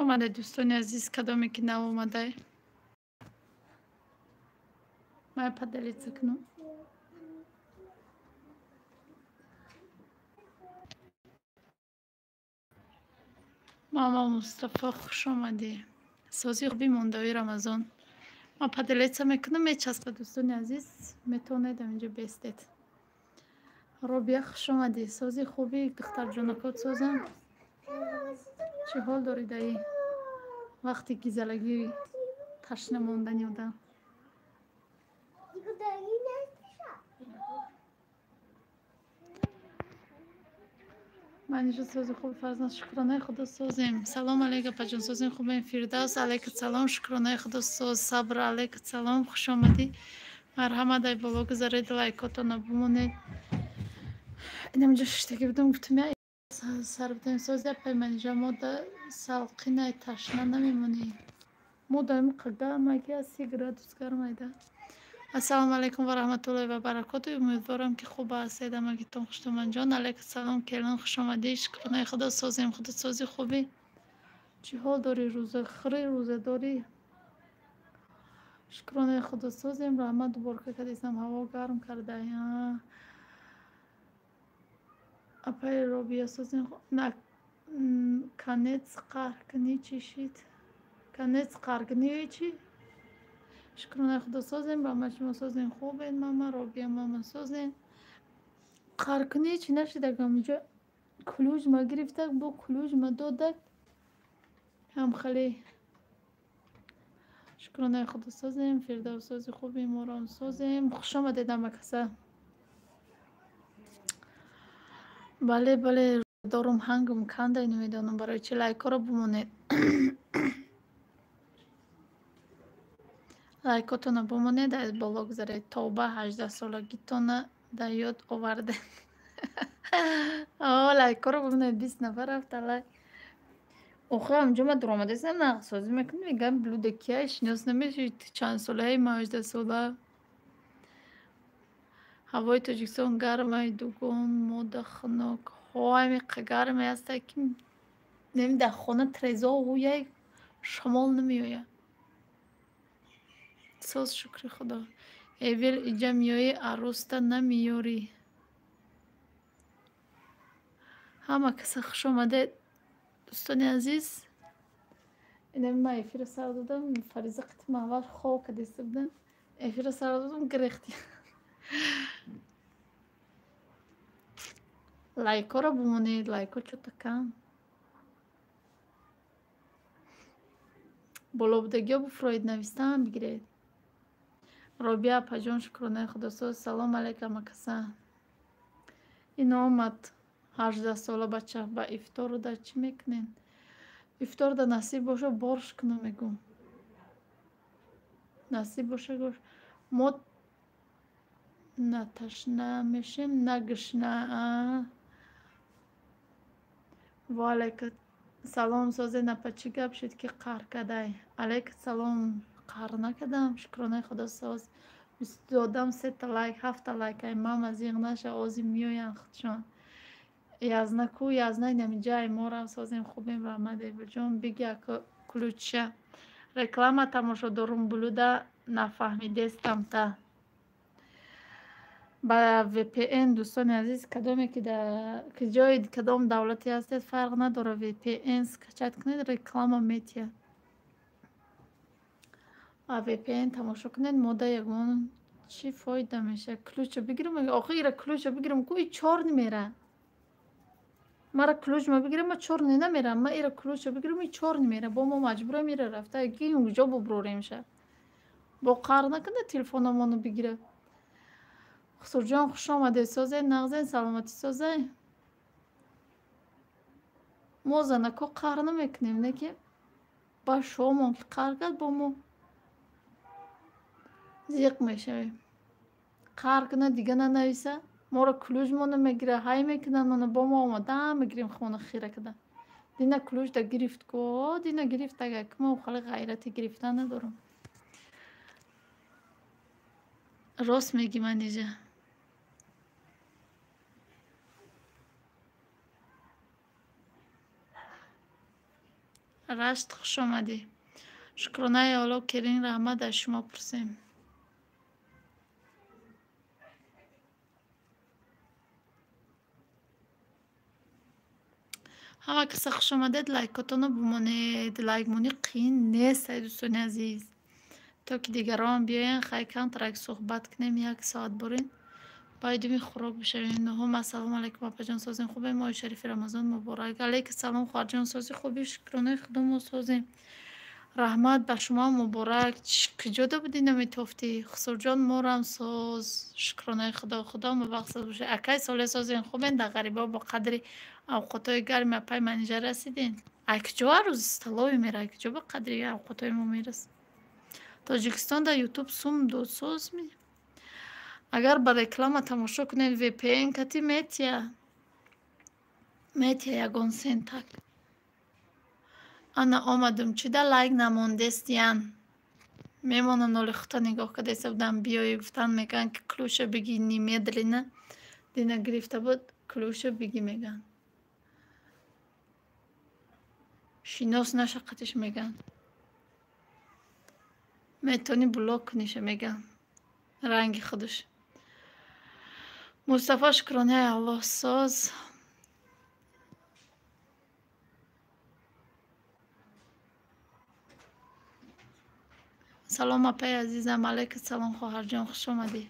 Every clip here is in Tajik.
Омадед, дӯстони азиз, кадоме ки нав омадай. Мая поделиться кунам. Мама Мустафо, хуш омадӣ. Сози хуби мондаи Рамазон. Ман поделиться мекунам, мечаспа, дӯстони азиз, метавонед ҳаминҷо бестед. Робия, хуш омадӣ. Сози хуби, духтарҷонакот созам. Чӣ ҳол дорӣ даи вақти гизалагӣ ташна мондани одам? Манижа, сози хуб, фарзанд, шукронаи худо, созем. Салом алейк, апаҷон, созем, хубем. Фирдавс, алейка салом, шукронаи худо, соз. Сабр, алейка салом, хуш омадӣ. Марҳамат, ай боло гузаред, лайкотона бимонед. Инамҷо шиштагӣ будам, гуфтам я сар будем. Сози, апай Манижа, мо да салқинай ташна намемонӣ. Мо да имқа гармаги 30 градус гармайда. Ассалому алайкум ва раҳматуллоҳи ва баракоту. Умедворам, ки хуб ҳастед ҳамагитон. Хуштоманҷон, алайкум салом, келин, хуш омадӣ. Шукронаи худо, созем, худо сози хубӣ. Чӣ ҳол дорӣ, рӯзахӯрӣ, рӯзадорӣ? Шукронаи худо, созем, раҳмат. Уборка кардисам, ҳаво гарм карда. Апаи Робия, созем. Конец қаҳр кунӣ, чӣ шид? Конец қаҳр кунӣ чӣ? Шукронаи худо, созем, раҳмат, шумо созем, хубед, мама Робия, мама, созем. Қаҳр кунӣ чӣ нашидак, ҳаминҷо ключ ма гирифтак, бо ключ ма додак. Ҳамхеле шукронаи худо, созем. Фирдавс, сози хуби, мором созем. Хуш омадед ҳама каса. Бале, бале, дорум, ҳангум кандай, намедонам барои чӣ. Лайкҳоро бимонед. Лайкотонро бимонед, аз боло гузаред. Тавба, 18-солагитона дар ёд овардед. О, лайкҳоро бимонед, 20 нафар рафта лайк. Охир ҳаминҷо ман дуромадаистам, нақлсозӣ мекунам, мегӯям блюдо кия, шинос намешавӣ, ту чанд солаи, ман 18 сола. Ҳавои Тоҷикистон гармай, дугон, мода хунук. Ҳо, ҳамиқа гарме ҳаста, ки неми дар хона трезо ҳуяй шамол намеояд. Соз, шукри худо. Эвел иҷа меоӣ, арӯста намеёрӣ. Ҳама каса хуш омадед, дӯстони азиз. Инами ман эфирро сар додам, Фариза қитма аввал хоб кардиста будам. Эфирро сар додам, гирехти. Лайкҳоро бимонед, лайкҳо чӯта кам. Болобудагиҳо бифуроед, навистаам бигиред. Робия апаҷон, шукронаи худосоз. Салом алейк ҳама каса. Ин омад 18-сола бача. Ба ифтору дар чӣ мекунед? Ифторда насиб боша, борш кунам, мегӯм. Насиб боша, гош. Мо на ташна мешем, на гушна. Ва алайка салом, созе напа, чӣ гап шуд, ки қаҳр кардай? Алайка салом, қаҳр накардам, шукронаи худо, соз. Додам сета лайк, ҳафта лайк. Ай мама, зиғ наша, ози меоянд худшон. Язна ку, язна инамиҷа ай морам, созем, хубем, раҳмат, Эвилҷон. Биги ака ключа. Реклама тамошо дорум, блюда нафаҳмидестам та. Ба VPN, дӯстони азиз, кадоме ки ки ҷои кадом давлате ҳастед, фарқ надорад, VPN скачать кунед, реклама метиҳад. А VPN тамошо кунед, мода ягон чӣ фоида мешавад? Ключо бигирам, охир ира ключо бигирам ку, и чёрный мера. Мара ключ ма бигирам, ма чёрный намерам. Ма ира ключо бигирам, и чёрный мера. Бо мо маҷбурам ира рафта ки ҷо бубуроремша. Бо қаҳр накунад, телефономоно бигирад. Хусурҷон, хуш омадед, созед, нағзен, саломатӣ, созай. Мо занако қаҳр намекунем, не ки ба шомон ки қаҳр кард, бо мо зиқ мешавем. Қаҳр кунад, дига нанависа, моро ключмона мегира, ҳай мекунад мона, бо мо омадаам мегирем хона хира када. Дина ключ да гирифт ку, дина гирифт, агар ки мо хеле ғайрати гирифтан надорам. Рост мегӣ, Манижа. Рашт хуш омадӣ. Шукронаи Алло келин раҳмат аз шумо пурсем. Ҳама каса хуш омадед, лайкотонро бимонед. Лайкмонӣ қиин нест, ай дӯстони азиз. То ки дигарон биёянд, хай камтарак суҳбат кунем, як соат бурин. Баъд думи хӯрок бишавем. Нуҳум ассалому алайкум апаҷон созем хубем, моҳи шарифи Рамазон муборак. Алайкум салом хоҳарҷон сози хуби, шукронаи Худо мо созем. Раҳмат ба шумо муборак. Куҷода будӣ наметофтӣ? Хусурҷон морам соз. Шукронаи Худо. Худо мубарак соз бошед. Акай соле созем хубен, дар ғарибо бо қадри авқотҳои гарми апай Манижа расидем. Ай куҷо ҳар рӯз столовый мера, ай куҷо ба қадри авқотҳои мо мерасад? Тоҷикистон дар ютуб сум дод соз ми? Агар ба реклама тамошо кунед VPN кати метия. Метия ягон сентак. Ана омадум. Чида лайк намондестиян? Мемонам ноли хута нигоҳ кардеста будам. Биёи гуфтан мегӯянд ки ключа биги немедленно. Дина гирифта буд, ключа биги мегӯянд. Шинос наша қатиш мегӯянд. Метавонӣ блок куниша мегӯянд. Ранги худаш. Мустафо шукронаи Аллоҳ соз. Салом апаи азизам, алайкум салом хоҳарҷон, хуш омадӣ.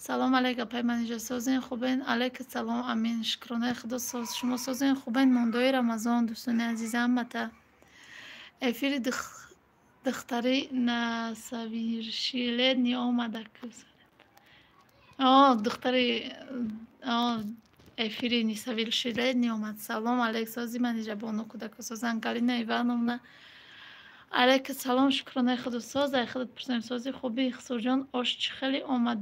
Салом алайк апаи Манижа, созен хубен? Алайкум салом, амин, шукронаи Худо соз. Шумо созен хубен? Мондои Рамазон дӯстони азиз ҳамата. Эфири духтари насавиршиледни омада. Духтари эфири несовершеннолетний омад. Салом алейк, сози Манижа бону кӯдако созан. Галина Ивановна алейка салом, шукронаи Худо соз. Ай худат пурсем сози хуби. Хусурҷон ош чӣ хеле омад?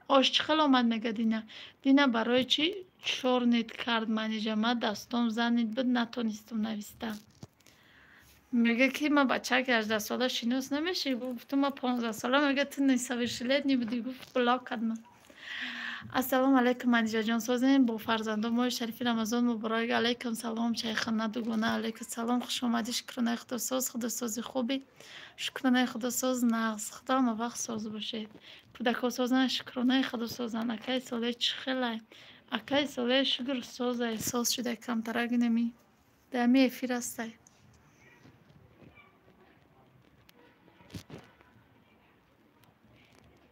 Ош чӣ хеле омад мега Дина. Дина барои чӣ чорнит кард Манижа? Ман дастом занит буд, натонистам навистам. Мега ки ман бачаки 18 сола шинос намешӣ? Гуфтум ман 15 сола. Мега ту несовершеннолетний будӣ. Гуфт блок кард ман. Ассалому алайкум Манижаҷон, созем бо фарзандон, моҳи шарифи Рамазон муборак. Алайкум салом чайхона дугона, алайкум салом, хуш омадӣ. Шукронаи Худо соз, Худо сози хуби, шукронаи Худо соз нағз. Худо ҳама вақт соз бошед. Кӯдакҳо созанд, шукронаи Худо созанд. Акаи Солеҳ чӣ хелай? Акаи Солеҳ шукр созай, соз шуда камтарак инами. Дар эфир ҳастай.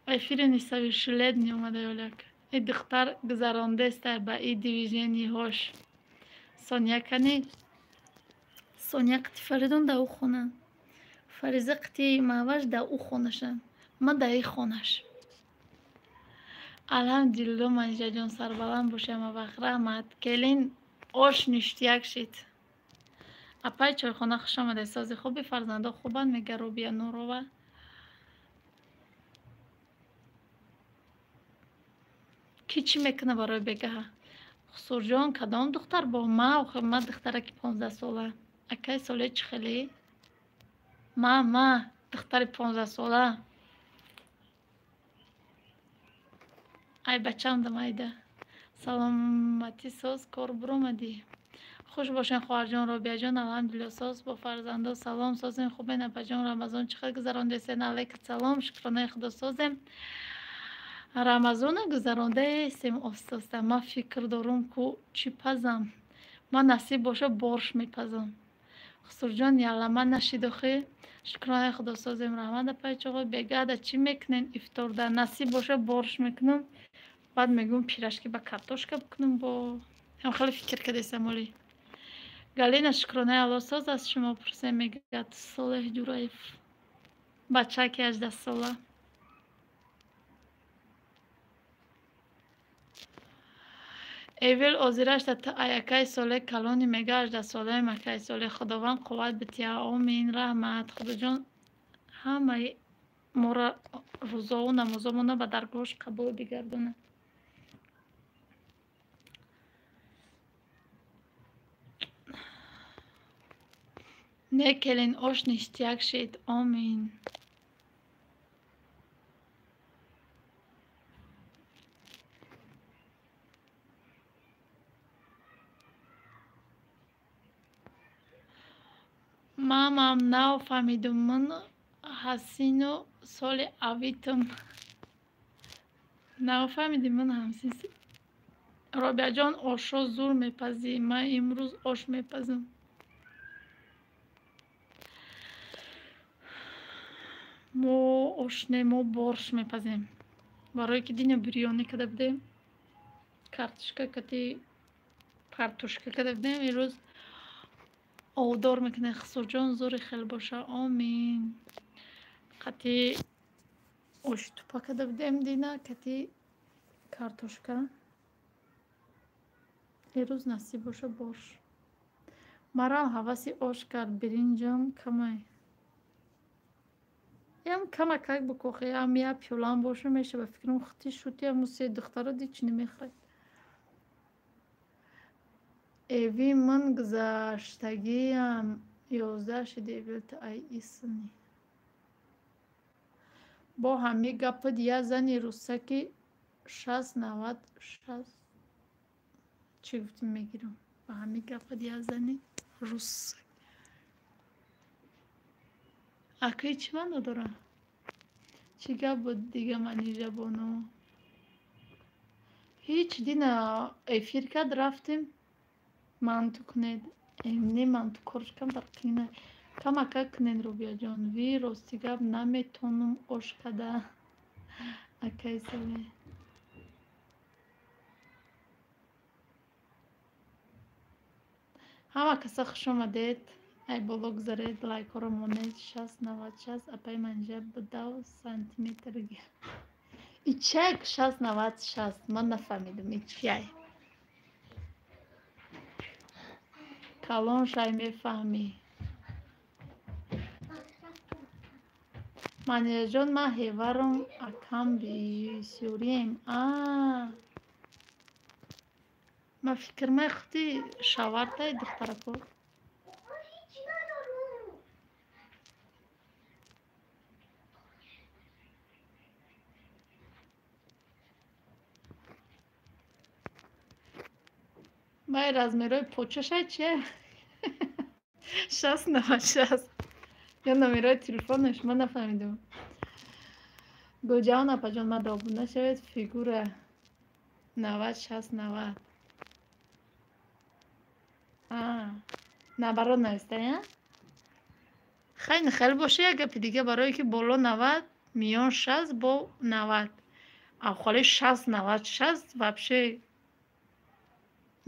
Эфири несовершеннолетний омада ёляк. И духтар гузарондеста ба и движениҳош. Соня кани? Соня қити Фаридун дар ӯ хона. Фариза қити Маҳваш дар ӯ хонашанд. Ман дар и хонаш. Алҳамдулилло Манижаҷон, сарбаланд бошӣ ҳама вақт. Раҳмат. Келин ош ништяк шид. Апаи чойхона хуш омадед. Сози хуби, фарзандо хубанд, мега Рубия Нурова. Ки чӣ мекунад барои бегаҳа? Хусурҷон кадом духтар бо ма? Охир ман духтараки 15 сола. Акаи Солеҳ чӣ хеле? Ма духтари 15 сола. Ай бачам дамайда. Саломатӣ соз, кор буромадӣ. Хуш бошен хоҳарҷон Робияҷон, алҳамдулилло соз бо фарзандо. Салом созем хубен апаҷон, Рамазон чӣ хел гузарондесен? Алайкум салом, шукронаи Худо созем. Рамазона гузарондаестем оста-оста. Ман фикр дорум ку чӣ пазам. Ман насиб боша борщ мепазам. Хусурҷон ялама нашид охи. Шукронаи Худо созем. Раҳмат апаи чоғо. Бегада чӣ мекунен ифторда? Насиб боша борщ мекунам. Баъд мегӯм пирожки ба картошка бикунам бо. Ҳам хеле фикр кардесам оли. Галина шукронаи Алло соз аз шумо пурсем мегӯяд Солеҳ Ҷураев. Бачаки 18 сола. Эвел озирашта ту аякаи Солеҳ калони мега 18 солаем акаи Солеҳ. Худованд қувват битиҳад. Омин. Раҳмат. Худоҷон ҳамаи моро рӯзову намозомонро ба даргоҳаш қабул бигардонад. Не келин ош ништяк шид. Омин. Мамам нав фаҳмидум, ман ҳасину соли авитам. Нав фаҳмидӣ, ман ҳамсин. Робиаҷон, ошо зур мепазӣ. Ман имрӯз ош мепазам. Мо ош не, мо борш мепазем. Барое ки дина бирёнӣ карда будем, картошка кати картошка карда будем, имрӯз овдор мекунем. Хусурҷон, зури хел боша. Омин. Қати оши тупа карда будем дина, кати картошка. Имрӯз насиб боша борш. Марам ҳаваси ош кард, биринҷам камай. Ям камакак бикохе, ям я пиёлаам боша меша. Ба фикрам хути шути аму се духтаро ди чӣ намехӯрад. Эви ман гузаштагиам 11 шиди эвилта ай исни. Бо ҳами гапат я зани русаки 60 90 60 чӣ гуфтим мегирам. Ба ҳами гапат я зани рус. Акаи чӣ маъно дора? Чӣ гап буд дига Манижа бону? Ҳеҷ, дина эфир кард, рафтем. Манту кунед. Не, манту корш камтар қина. Камакак кунед, Рубияҷон. Ви рости гап наметонум ош када. Акаи Сале. Ҳама каса хуш омадед. Ай боло гузаред, лайкҳоро монед. 60 90 60 апаи Манижа будав сантиметр. Ичак 60 90 60 ман нафаҳмидам ичияй. Калон шай мефаҳмӣ. Манижаҷон, ман ҳеварам акам бисёрием. Ман фикр мехӯди шавартай духтарако. Вай размерҳои почашай чия? 60 90 60. Ё номерҳои телефонаш ман нафаҳмидам. Гулҷаҳон апаҷон, ман обуна шавед. Фигура 90 60 90. Наоборот навистая? Хайни хел боша як гапи дига, барое ки боло 90, миён 60, бо 90. Авхоли 60 90 60 вообще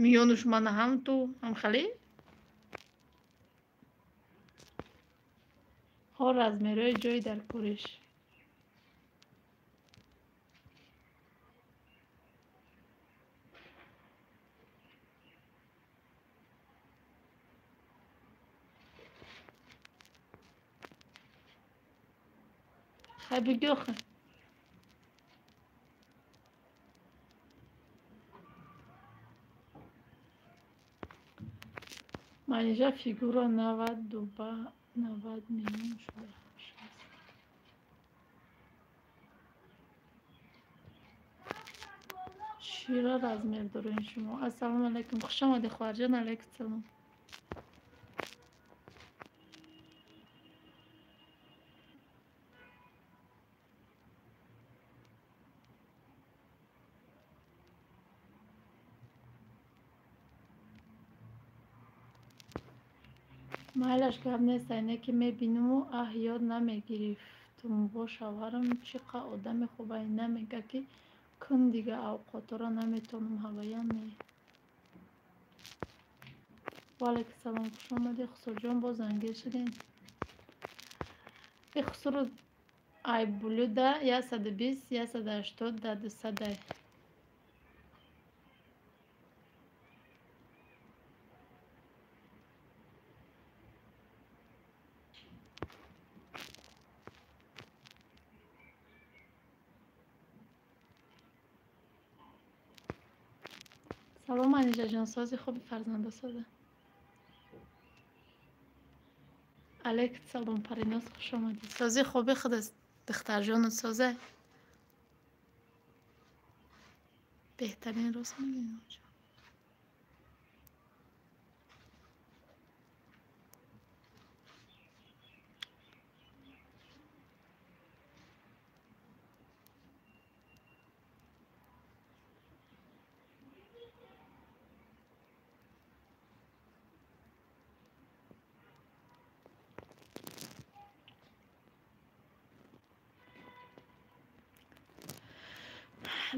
миёнуш мана ҳам ту ҳам хеле? Ҳо, размерҳои ҷой дар кӯриш. Хай бигӯ охе. Манижа фигура 92 90 миён шуда. Чира размер дорем шумо? Ассалому алайкум. Хуш омадед, хоҳарҷон. Алайкум салом. Майлаш гап нест, айне ки мебинуму аҳ ёд намегирифтум. Бо шавҳарам чӣ қа одами хубай, намега ки кун дига авқотора наметонам, ҳавая не. Ва алайкум салом. Хуш омадед, Хусурҷон. Боз зангир шудем. И Хусуру ай булюда 120 180 да 200. Салом, Манижаҷон, сози хуби фарзанда соза. Алайкум салом, Париноз, хуш омадед. Сози хуби худ духтарҷону соза. Беҳтарин рост мегӯем.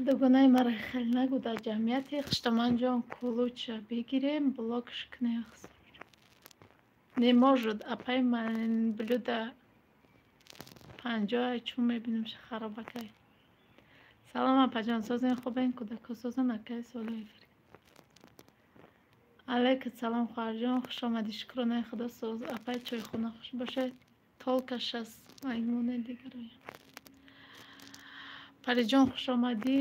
Дугонаи маро хеле нагӯ дар ҷамъияти Хуштоманҷон кулуча бигирем, блокш кунем. Не может, апай ман блюда 50 чун мебинам харобакай. Салом апаҷон, созен хубен, кӯдако созан, акай солои фирк. Алейкум салом хоҳарҷон, хуш омадӣ, шукронаи худо соз. Апай чойхона хуш бошед. Толка шаст маймуне дигароя. Париҷон хуш омадӣ.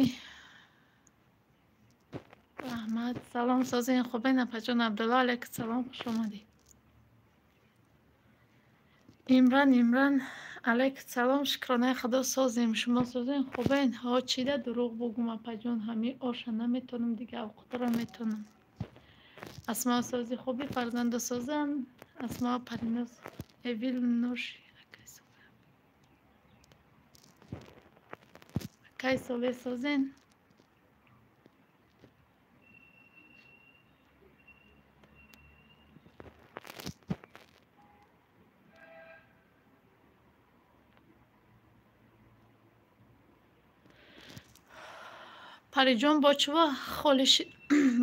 Раҳмат. Салом созен хубен, апаҷон Абдулло, алейкум салом, хуш омадӣ. Имран, Имран, алейкум салом, шукронаи худо созем, шумо созен хубен. Ҳо чида дурӯғ бугум апаҷон, ҳами оша наметонам, дига авқотро метонам. Асмо сози хуби, фарзандо созан, Асмо Париноз, Эвил Ноши, акай Соле созен. Париҷон бо чува холиш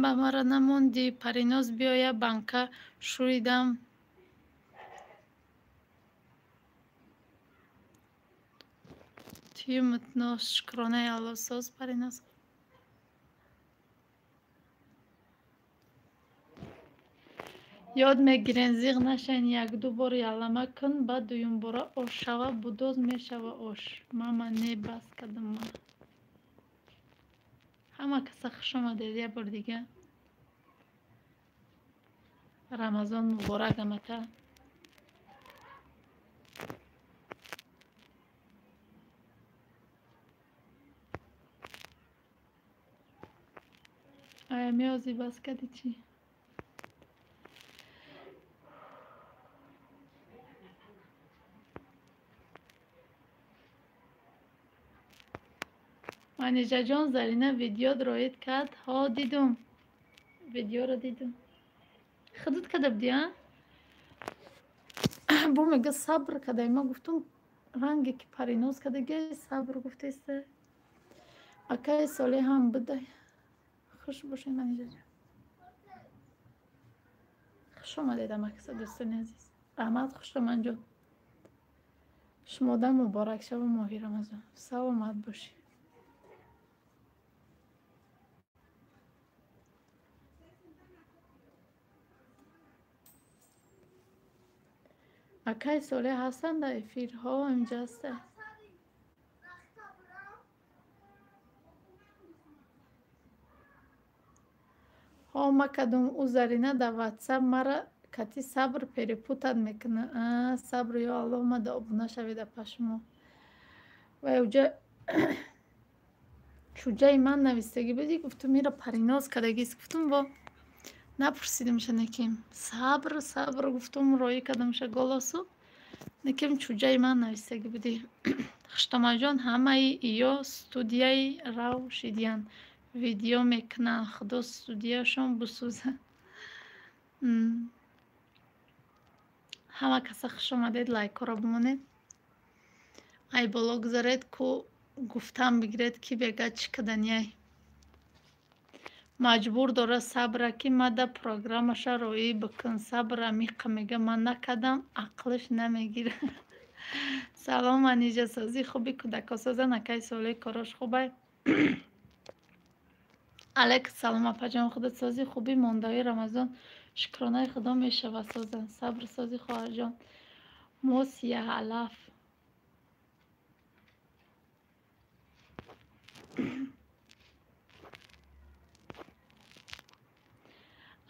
ба мара намондӣ. Париноз биёя банка шӯридам. Тюю мутно шукронаи Алло соз Париноз. Ёд мегирен, зиғ нашен, якду бор ялама кун, баъд дуюмбора ош шава, будоз мешава ош. Мама не бас кардам ма. Ҳама каса хуш омадед як бор дига. Рамазон муборак амата. Ая меози бас кади чӣ? Манижаҷон Зарина видео роид кард. Ҳо дидум. Видеоро дидум. Худут карда будӣ, а? Бо мега сабр карда. Ма гуфтум ранге ки Париноз кардаги сабр гуфтеста. Акай Соле ҳам буда. Хуш бошед Манижаҷон. Хуш омадед амакаса дӯстони азиз. Раҳмат Хуштоманҷон. Шумода муборак шава моҳи Рамазон. Саломат бошед. Акай Соле ҳастанд дар эфирҳо, инҷа ҳаста. Ҳо ма кадом ӯ Зарина дар ватсап мара кати сабр перепутат мекунад. А сабр ё Аллоҳ ма да обуна шавед апа шумо. Вай уҷа чуҷаи ман навистагӣ будӣ, гуфтум ира Париноз кардагист. Гуфтум бо напурсидимша неким. Сабр, сабр гуфтум роӣ кардамша голосу. Неким чуҷаи ман навистагӣ будӣ. Хуштомаҷон ҳамаи иё студияи рав шидиян. Видео мекунанд. Худо студияшон бисӯзад. Ҳама каса хуш омадед, лайкҳоро бимонед. Ай боло гузаред, ку гуфтан бигиред ки бега чӣ каданяй. Маҷбур дора сабра ки мада программаша роӣ бикун. Сабра миқа мега ман накардам, ақлиш намегира. Салом Манижа созӣ хуби, кӯдако созан, акай Соле корош хубай. Алейкум салом апаҷон, худат созӣ хуби, мондаи Рамазон шукронаи худо мешава созан. Сабр созӣ хоҳарҷон. Мо сияҳалаф.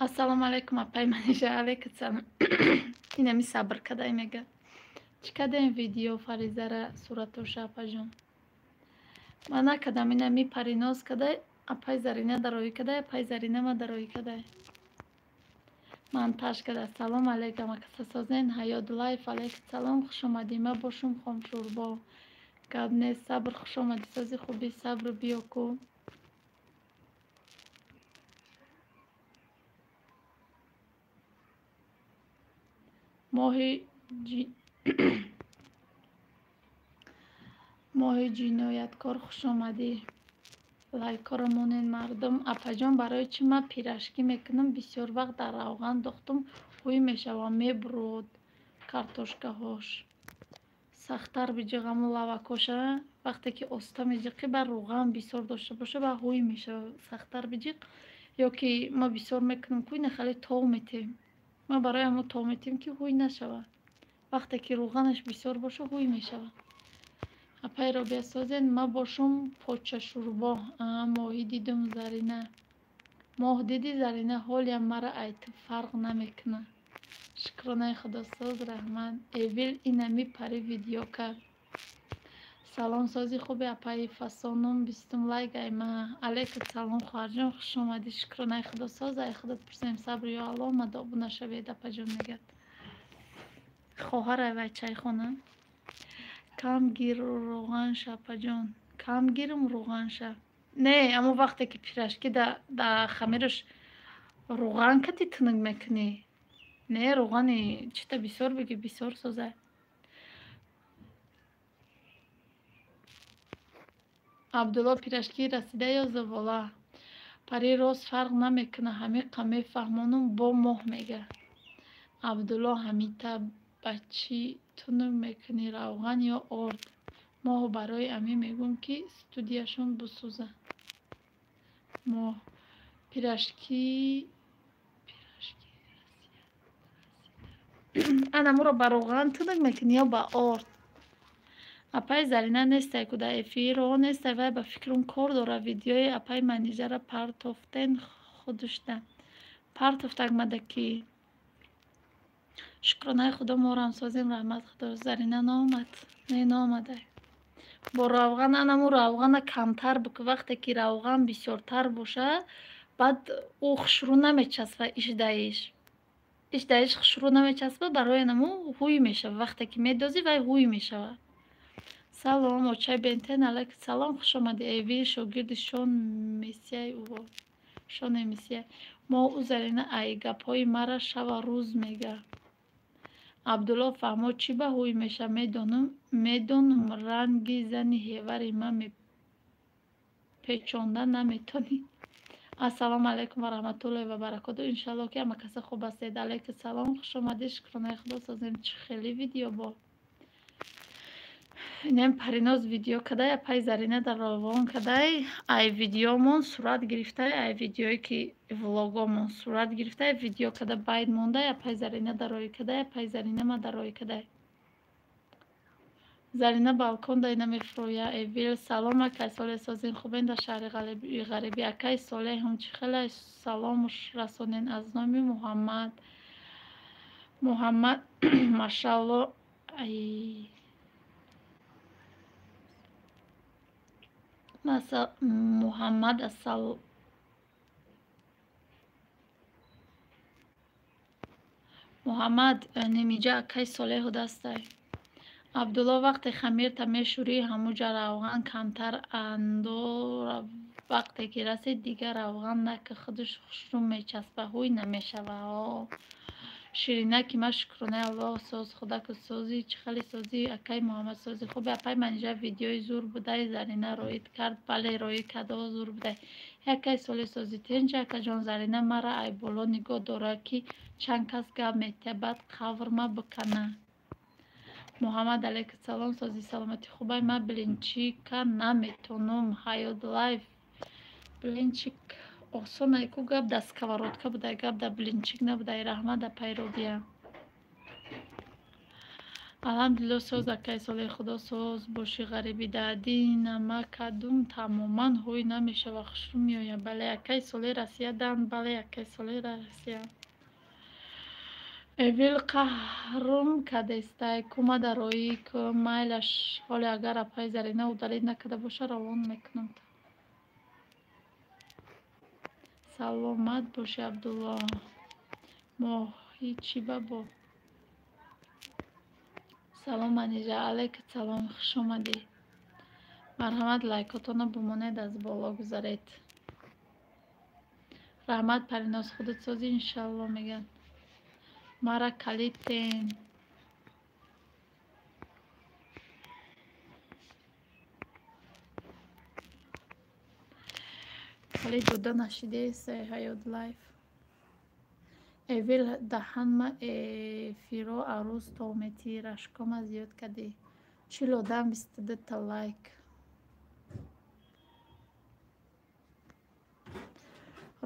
Ассалому алайкум апай Манижа, алейкум салом. Инами сабр кадай мега. Чӣ кадаем видео Фаризара суратоша апаҷон? Ман накардам, инами Париноз кадай, апай Зарина дароӣ кадай, апай Зарина ма дароӣ кадай. Монтаж када. Салом алейкум акаса созен, Ҳаёт лайф, алейкум салом, хуш омадӣ. Ма бошум хомшӯрбо. Гап нест, сабр хуш омадӣ, сози хуби, сабр биё ку. Моҳи ҷинояткор хуш омадӣ. Лайкҳоро монед мардум. Апаҷон, барои чӣ ман пирожки мекунам? Бисёр вақт дар равған дохтум, ҳуй мешавам, мебурод картошкаҳош. Сахттар биҷиқ ҳамун лавакоша. Вақте ки оста меҷиқӣ, ба равған бисёр дошта боша, ба ҳуй мешава. Сахттар биҷиқ. Ё ки ма бисёр мекунам, ку ина хеле тов метем. Ма барои ҳамун тов метем, ки ҳуй нашавад. Вақте ки равғанаш бисёр боша, ҳуй мешавад. Апай Робия созен, ма бошум поча шӯрбо. Моҳӣ дидум Зарина. Моҳ диди Зарина, ҳолиам мара ай ту фарқ намекунад. Шукронаи Худосоз, раҳмат. Эвил инами пари видео кард. Салом сози хуби апаи фасонум, бистум лайк ай ма. Алейкум салом хоҳарҷон, хуш омадӣ. Шукронаи Худосоз, ай худат пурсем, сабр ё Алло, омада обуна шавед, апаҷон мегӯяд. Хоҳар ай вай чайхона. Кам гир равғанша, апаҷон. Кам гирм равғанша. Не, аммо вақте ки пирожки да хамираш равған кати тунук мекунӣ. Не, равғани чита бисёр бигир, бисёр соза. Абдулло пирожки расида ё завола? Пари рост фарқ намекунад, ҳамиқа мефаҳмонум, бо моҳ мега. Абдулло ҳамита ба чӣ тунук мекунӣ, равған ё орд? Моҳ барои ами мегӯм, ки студияшон бисӯза. Моҳ пирожки ана моро ба равған тунук мекунӣ ё ба орд? Апаи Зарина нестай ку дар эфирҳо нестай, вай ба фикрам кор дора. Видеои апаи Манижара партофтен худушда. Партофтак мада ки. Шукронаи Худо морам созем, раҳмат Худо. Зарина наомад. Не, наомадай. Бо равған анаму равғана камтар бук. Вақте ки равған бисёртар боша, баъд ӯ хушрӯ намечаспа ишдаиш. Ишдаиш хушрӯ намечаспа, барои анаму ҳуй мешава. Вақте ки медозӣ, вай ҳуй мешава. Салом, очай Бентен, алайкум салом, хуш омадӣ. Эви шогирди Шон Мессияй ӯ. Шон Мессияй. Мо ӯ Зарина ай гапҳои мара шава рӯз мега. Абдулло фаҳмо чӣ ба ҳуй меша, медонум ранги зани ҳевари ма мепечонда наметонӣ. Ассалому алайкум ва раҳматуллоҳи ва баракоту. Иншаллоҳ ки ҳама каса хуб ҳастед. Алайкум салом, хуш омадӣ. Шукронаи Худо созем. Чӣ хеле видео бо. Инам Париноз видео кадай, апай Зарина дар равон кадай. Ай видеомон сурат гирифтай, ай видеое ки влогомон сурат гирифтай, видео када байд мондай, апай Зарина дар рӯи кадай, апай Зарина ма дар рӯи кадай. Зарина балкон дай намефурӯя. Эвил салом, акай Солеҳ созин хубен дар шаҳри ғарибӣ. Акай Солеҳ ҳам чӣ хеле саломуш расонен аз номи Муҳаммад. Муҳаммад машалло ай Муҳаммад асал Муҳаммад немиҷа акай Солеҳу дастай. Абдулло вақте хамирта мешӯрӣ, ҳамуҷа равған камтар андора. Вақте ки расид, дигар равған нака, худаш хушрӯ мечаспа, ҳуй намешава. Ширина ки ма шукронаи Аллоҳ соз, худаку созӣ, чӣ хеле созӣ, акай Муҳаммад созӣ. Хуби апай Манижа видеои зур будай, Зарина роид кард, бале роид кард, о зур будай. Акай Солеҳ созӣ тенҷа, акаҷон Зарина мара ай боло нигоҳ дора, ки чанд кас гап метиҳад, баъд қаврма бикана. Муҳаммад алайкум салом, созӣ саломатӣ хубай. Ма блинчика наметонум. Ҳаёт лайф блинчик осон ку гап дар сковородка будай, гап дар блинчик набудай. Раҳмат апай Робия. Алҳамдулилло соз акай Солеҳ, Худо соз бошӣ ғарибӣ. Дар кадум тамоман ҳуй намешава, хушрӯ меояд. Бале акай Солеҳ Россия дан, бале акай Солеҳ Россия. Эвил қаҳрум кадестай, кума дароӣ ку майлаш. Ҳоле агар апай Зарина удалид накарда боша, равон мекунам. Саломат бошӣ Абдулло. Моҳи чӣ ба бо? Салом Манижа, алайкум салом, хуш омадӣ. Марҳамат лайкотонро бимонед, аз боло гузаред. Раҳмат Париноз, худат созӣ иншалло мегӯянд. Мара калитен. Ҳали дода нашидест Ҳаёт Лайф. Эвил даҳанма эфиро арӯз тометӣ рашкома зиёд кардӣ. 40 одам 22та лайк.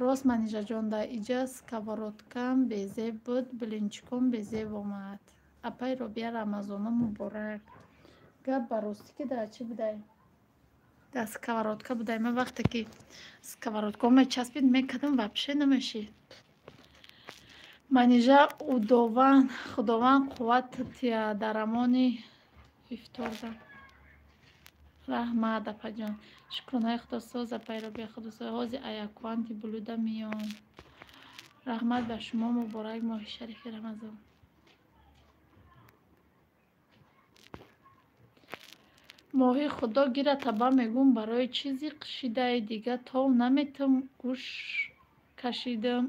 Рост Манижаҷон, дар иҷа сковородкам безеб буд, блинчиком безеб омад. Апаи Робия, Рамазона муборак. Гап ба ростӣ ки дар чӣ будай? Дар сковородка будай. Ман вақте ки сковородкао мечаспид мекардам, вообще намешид. Манижа, Худованд қувват тия дар амони ифторда. Раҳмат, апаҷон. Шукронаи Худо соз, апаи Робия, Худо соз. Ҳози аякуанти блюда миён. Раҳмат ба шумо, муборак моҳи шарифи Рамазон. Моҳи Худо гирад таба мегӯм, барои чизи қишидаи дига тов наметам, гӯш кашидам.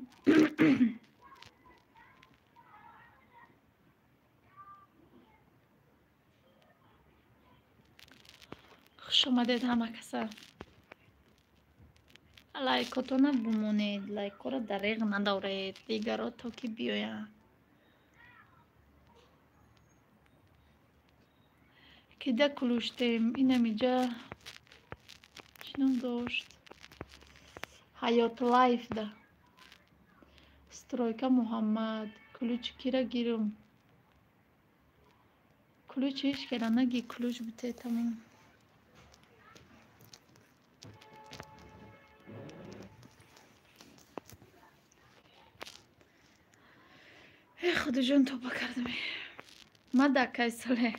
Хуш омадед ҳама каса. Лайкотона бумонед, лайкҳоро дареғ надоред, дигаро то ки биёянд. Кида кулуштем, инам иҷа чӣ ном дошт? Ҳаёт Лайфда. Стройка Муҳаммад. Ключи кира гирум? Ключи ҳеҷ кера наги, ключ бите тамом. Э Худоҷон, тоба кардам. Ма дар кай соле.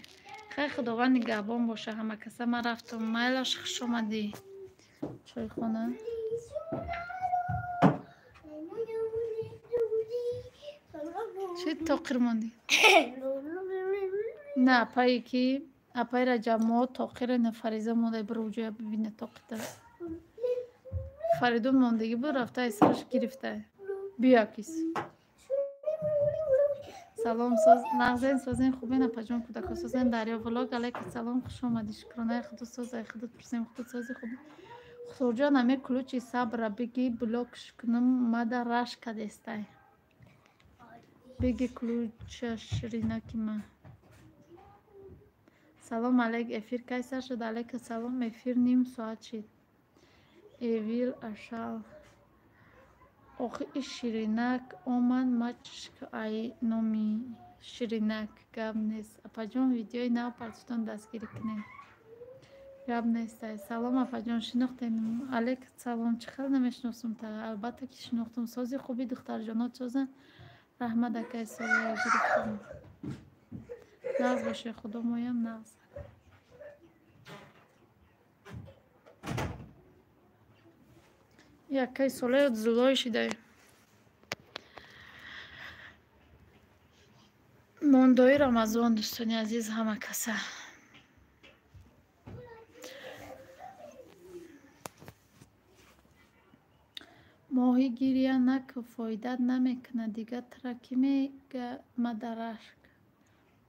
Хай, Худованд нигаҳбон боша ҳама каса. Ман рафтам. Майлаш, хуш омадӣ. Чойхона. Чӣ тоқир мондӣ? На, апае ки апаи Раҷаб мо тоқире на Фариза монда, биро ҷоя бибине тоқита. Фаридун мондагӣ буд, рафта ай сараш гирифта. Биё акис. Салом, соз, нағзен, созен, хубен, апаҷон, кӯдако созен. Дарё Влог, алайкум салом, хуш омадӣ. Шукронаи Худо соз, ай Худо пурсем, Худо сози хуб. Хусурҷон, аме ключи сабра биги, блокш кунам, мада раш кадестай. Биги ключа ширинаки ма. Салом алейк, эфир кай сар шуд? Алейка салом, эфир ним соат шид. Эвил ашал. Охи и ширинак омад, мачшк ай номи ширинак гап нест. Апаҷон, видеои нав партофтон, дастгирӣ кунед. Гап нестай. Салом, апаҷон, шинохтем? Алейк салом, чӣ хел намешиносум та? Албатта ки шинохтум. Сози хуби, духтарҷонот созанд. Раҳмат, акай соле гирифтам. Нағз боше, Худо моям нағз. Якай соле зулой шидай. Мондои Рамазон, дӯстони азиз, ҳама каса. Моҳӣ гиря наку, фоидат намекунад, дига тра кӣ мега мадарашк.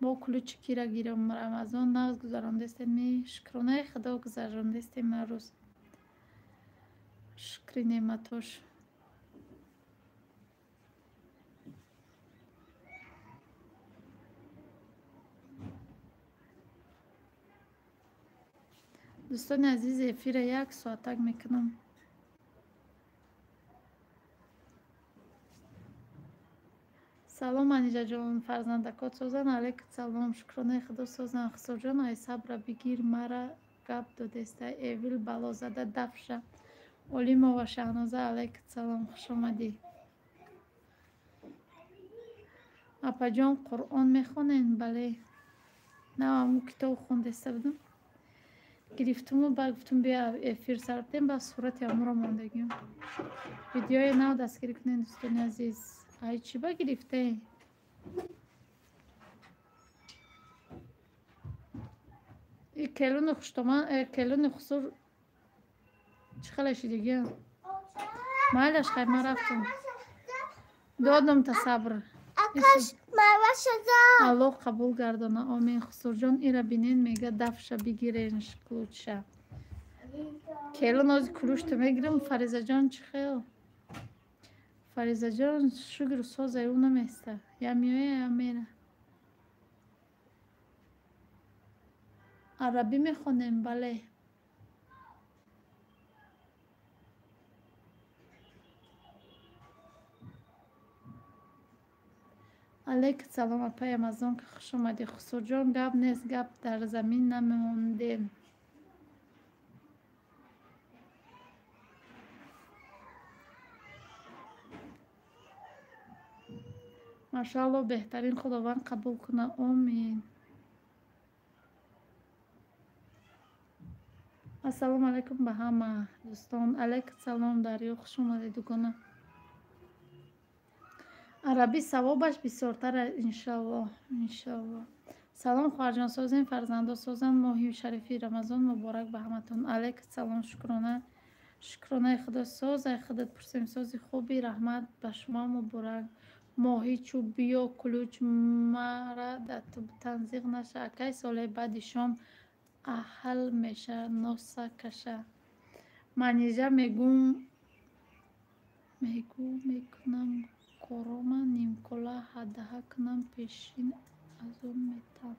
Мо ключи кира гирем? Рамазон нағз гузарондестем, шукронаи Худо гузарондестем ҳар рӯз. Шукри неъматош. Дӯстони азиз, эфира як соатак мекунам. Салом, Манижаҷон, фарзандакот созан? Алейкум салом, шукронаи Худо созан. Хусурҷон, ай сабра бигир, мара гап додестай. Эвил балозада дафша. Олимова Шаҳноза, алейкум салом, хуш омадӣ. Апаҷон, Қуръон мехонен? Бале. Нав ҳамун китоб хондеста будам. Гирифтуму баъд гуфтум биё эфир сар бидем, баъд сурати ҳамуро мондагим. Видеои нав дастгирӣ кунед, дӯстони азиз. Ай чӣ ба гирифтаи? И келуни хуштоман, келуни хусур чӣ хеле шидагия? Майлаш, хай, ман рафтам. Додам та сабр. Аллоҳ қабул гардона, омин. Хусурҷон, ира бинен, мега дафша бигирен ключша. Келин ози кулушта мегирам. Фаризаҷон чӣ хел? Фаризаҷон шукр созай, ӯ наместа. Я меоя, я мера. Арабӣ мехонем, бале. Алейк салом, апай Амазонка, хуш омадӣ. Хусурҷон, гап нест, гап дар замин намондем. Машаалло, беҳтарин, Худованд қабул куна. Омин. Ассалому алайкум ба ҳама дӯстон. Алейк салом, Дарё, хуш омадӣ, дугона. Арабӣ савобаш бисёртар, иншаллоҳ, иншаллоҳ. Салом, хоҳарҷон, созем, фарзандо созанд. Моҳи шарифи Рамазон муборак ба ҳаматон. Алейк салом, шукрона. Шукронаи Худо соз, ай худат пурсем, сози хуби, раҳмат ба шумо, муборак. Моҳи чӯб биё, кулуч мара да танзиқ наша. Акай соле баъди шом аҳл меша, носа каша. Манижа мегӯ мекунам корома нимкола ҳадаҳа кунам пешин азоб метам.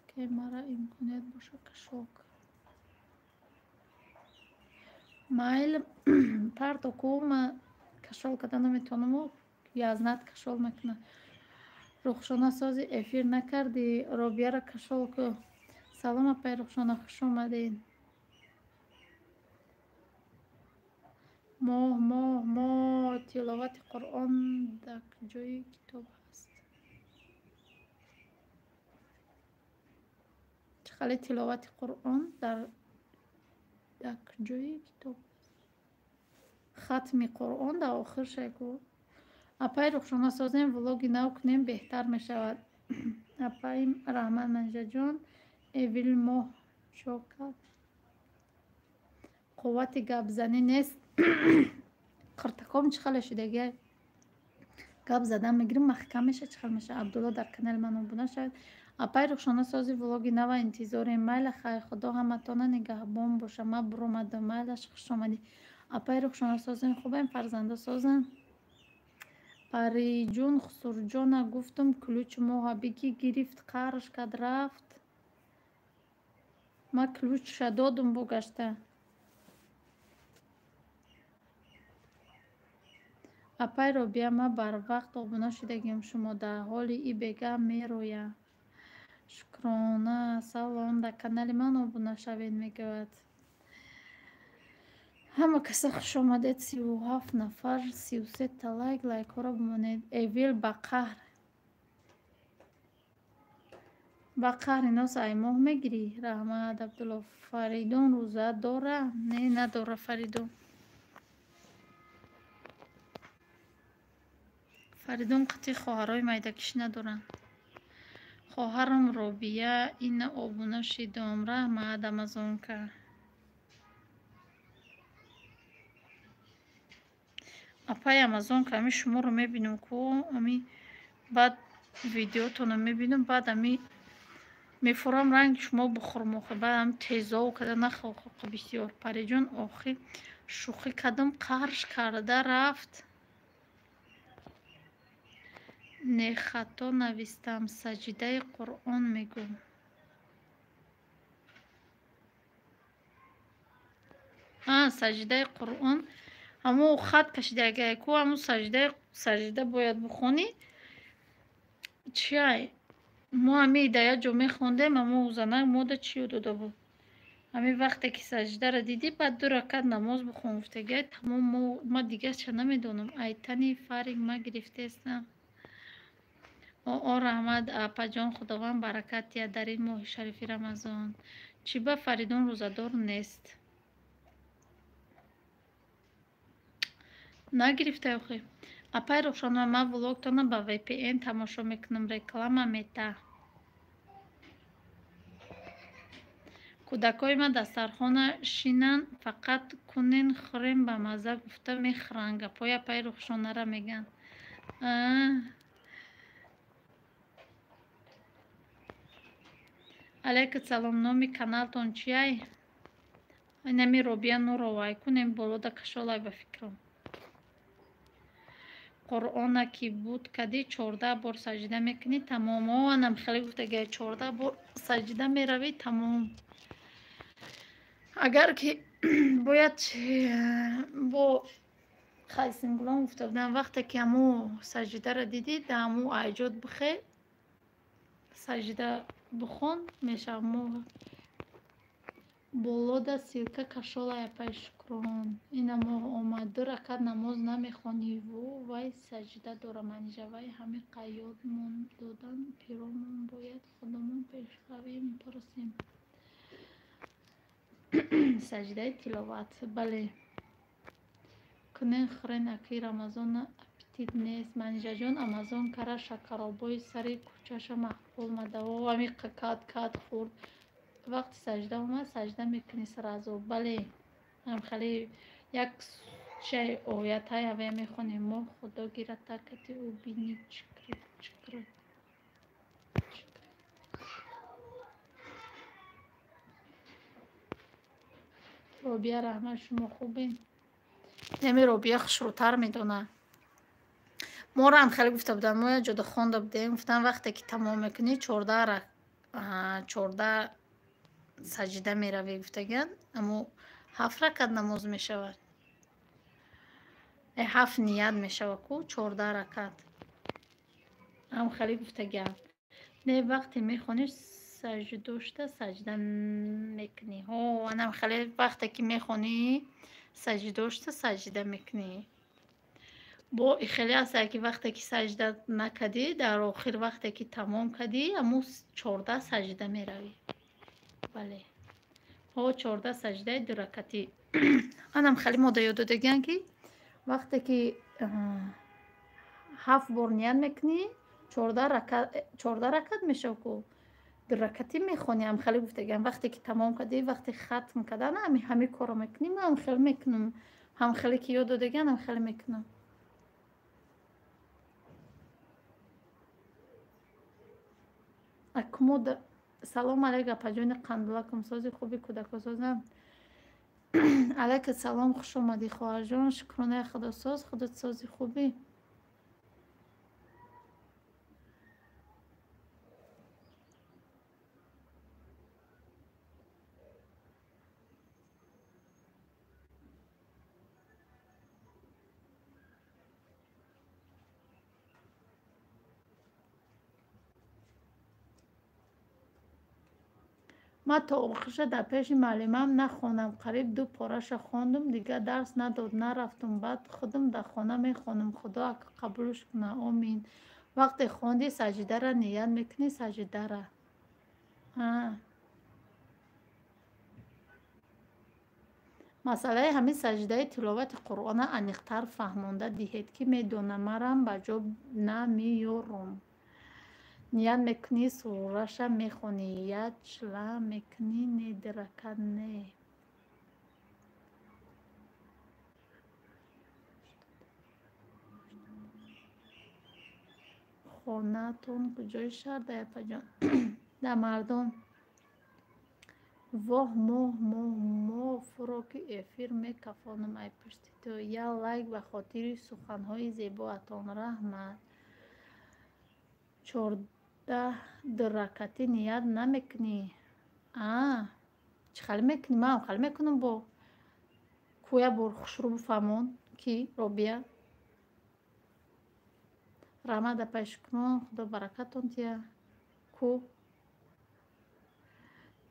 Ки мара имконият боша кашок. Майл парто ку ма кашол карда наметавонаму язнат кашол мекунад. Рухшона сози эфир накардӣ, Робияра кашол ку. Салом, апай Рухшона, хуш омадед. Моҳ, моҳ, моҳ, тиловати Қуръон дар ҷои китоб ҳаст. Чӣ хеле тиловати Қуръон дар ҷои китоб ҳаст? Хатми Қуръон дар охир шайку. Апай Рухшона созем, влоги нав кунем, беҳтар мешавад. Апай раҳмат, Манижаҷон, эвил моҳ чо кард? Қуввати гапзанӣ нест. Қиртаком чӣ хеле шудагия? Гап задан мегирим, маҳкам меша, чӣ хел меша? Абдулло дар канали ман обуна шавед. Апай Рухшона сози влоги нава интизорем. Майла хайр, Худо ҳаматона нигаҳбон боша. Ма буромадам, майлаш, хуш омадӣ. Апай Рухшона созем, хубем, фарзандо созанд. Париҷун Хусурҷона гуфтум ключ моҳа бигӣ, гирифт, қарш кард, рафт. Ма ключша додум бугашта. Апай Робия, ма барвақт обуна шудагиам шумо дар ҳоли и бега мероя. Шукрона, салом, дар канали ман обуна шавед, мегӯяд. Ҳама каса хуш омадед, 37 нафар, 33 та лайк, лайкҳоро бимонед. Эвил ба қаҳр. Ба қаҳри нос ай моҳ мегирӣ? Раҳмат, Абдулло. Фаридун рӯза дора? Не, надора Фаридун. Фаридун қатъи хоҳарои майдакишӣ надоранд. Хоҳарам Робия ина обуна шидом. Раҳмат, Амазонка. Апай Амазонка, ами шуморо мебинам ку, ами баъд видеотонро мебинам, баъд ами мефурам ранги шумо бухӯрам охи, баъд ам тезов када нахоҳ бисёр. Париҷон охи шӯхӣ кардам, қарш карда рафт. Не хато навистам, саҷидаи Қуръон мегӯ. Саҷидаи Қуръон ҳамун хат кашидагиай ку, ҳамун саҷида бояд бухонӣ. Чиай? Мо ҳами дар як ҷо мехондем, ҳамун занак мода чӣ ёд дода буд? Ҳамин вақте ки саҷидаро дидӣ, баъд 2 ракат намоз бихон гуфтагиай, тамом. Ма дигарча намедонам. Айтани фарик ма гирифтаестам. О раҳмат, апаҷон, Худованд баракат диҳад дар ин моҳи шарифи Рамазон. Чӣ ба Фаридун рӯзадор нест? Нагирифтай охи. Апай Рухшона, ман влогтонро ба VPN тамошо мекунам, реклама мета. Кӯдакҳои ман дастархона шинанд, фақат кунен хӯрем ба мазза гуфта мехӯранд. Гапҳои апаи Рухшонара мегӯянд. Алейкум салом, номи каналтон чиай? Инами Робия Нурова кунем болода кашолай ба фикрам. Қуръона ки буд кадӣ 14 бор саҷда мекунӣ тамом. О, анам хеле гуфтага 14 бор саҷда меравӣ тамом. Агар ки бояд бо Хайсингулон гуфта будам, вақте ки ҳаму саҷдаро дидӣ, да ҳаму айҷод бихе, саҷда бихон, мешава. Мо болода ссылка кашолай апай Шукрон. Ина мо омад ду ракат намоз намехонӣ, вай саҷда дора манижа, вай ҳами қайёдмон додан пиромон бояд худомон пешравем пурсем. Саҷдаи тиловат. Бале. Кунен хӯрен акаи Рамазона аппетит нест. Манижаҷон Амазон кара шакаробои сари кӯчаша маъқул мада. О, ҳами кат кат хӯрд. Вақти саҷда омад, саҷда мекунӣ сразу. Бале, ҳам хеле як чай оятҳай ҳавая мехонем. Мо Худо гирад такати ӯ бини чикр чикр. Робия раҳмат, шумо хубен? Нами Робия хушрӯтар медонад. Моро ҳам хеле гуфта буданд, мо як ҷода хонда будем, гуфтан вақте ки тамом мекунӣ 14 саҷда меравӣ гуфтаган, аммо 7 ракат намоз мешавад. 7 ният мешавад ку 14 ракат. Ҳам хеле гуфтаган. Не, вақте мехонӣ саҷдошта саҷда мекунӣ. Ҳо, анам хеле вақте ки мехонӣ саҷдошта саҷда мекунӣ. Бо хеле аст ки вақте ки саҷда накардӣ, дар охир вақте ки тамом кардӣ, ҳамун 14 саҷда меравӣ. Бале. Ҳо, 14 саҷдаи дуракатӣ. Анам хеле мода ёд додагиан ки вақте ки 7 бор ният мекунӣ, 14 ракат мешавад ку дуракатӣ мехонӣ. Ҳам хеле гуфтагиан вақте ки тамом кардӣ, вақте хатм кардан, ҳами корро мекунӣ. Ман ҳам хеле мекунам. Ҳам хеле ки ёд додагиан, ҳам хеле мекунам. Акмода салом алейк апаҷони қандулакум, сози хуби кӯдакосозам. Алейка салом, хуш омадӣ хоҳарҷон. Шукронаи Худосоз, худат сози хубӣ. Ман то охирша дар пеши муаллимам нахондам, қариб 2 пораша хондум, дигар дарс надод, нарафтум. Баъд худам дар хона мехонам. Худо ака қабулш кунад, омин. Вақте хондӣ саҷдара ният мекунӣ, саҷдара. Масъалаи ҳамин саҷдаи тиловати Қуръона аниқтар фаҳмонда диҳед, ки медонам марам ба ҷо намеёрам. Ният мекунӣ, сураша мехонӣ, ячла мекунӣ, не диракат не. Хонаатон куҷои шаҳр дай апаҷон? Дар Мардон. Воҳ, моҳ, моҳ, мо фуроки эфир мекафонам ай пушти ту. Я лайк ба хотири суханҳои зебоатон. Раҳмат. 14 дуракатӣ ният намекунӣ? Чӣ хеле мекунӣ? Ман ҳам хеле мекунам бо. Кӯя бор хушрӯ бифаҳмон ки Робия. Раҳмат апай Шукрон, Худо баракатон тия. Ку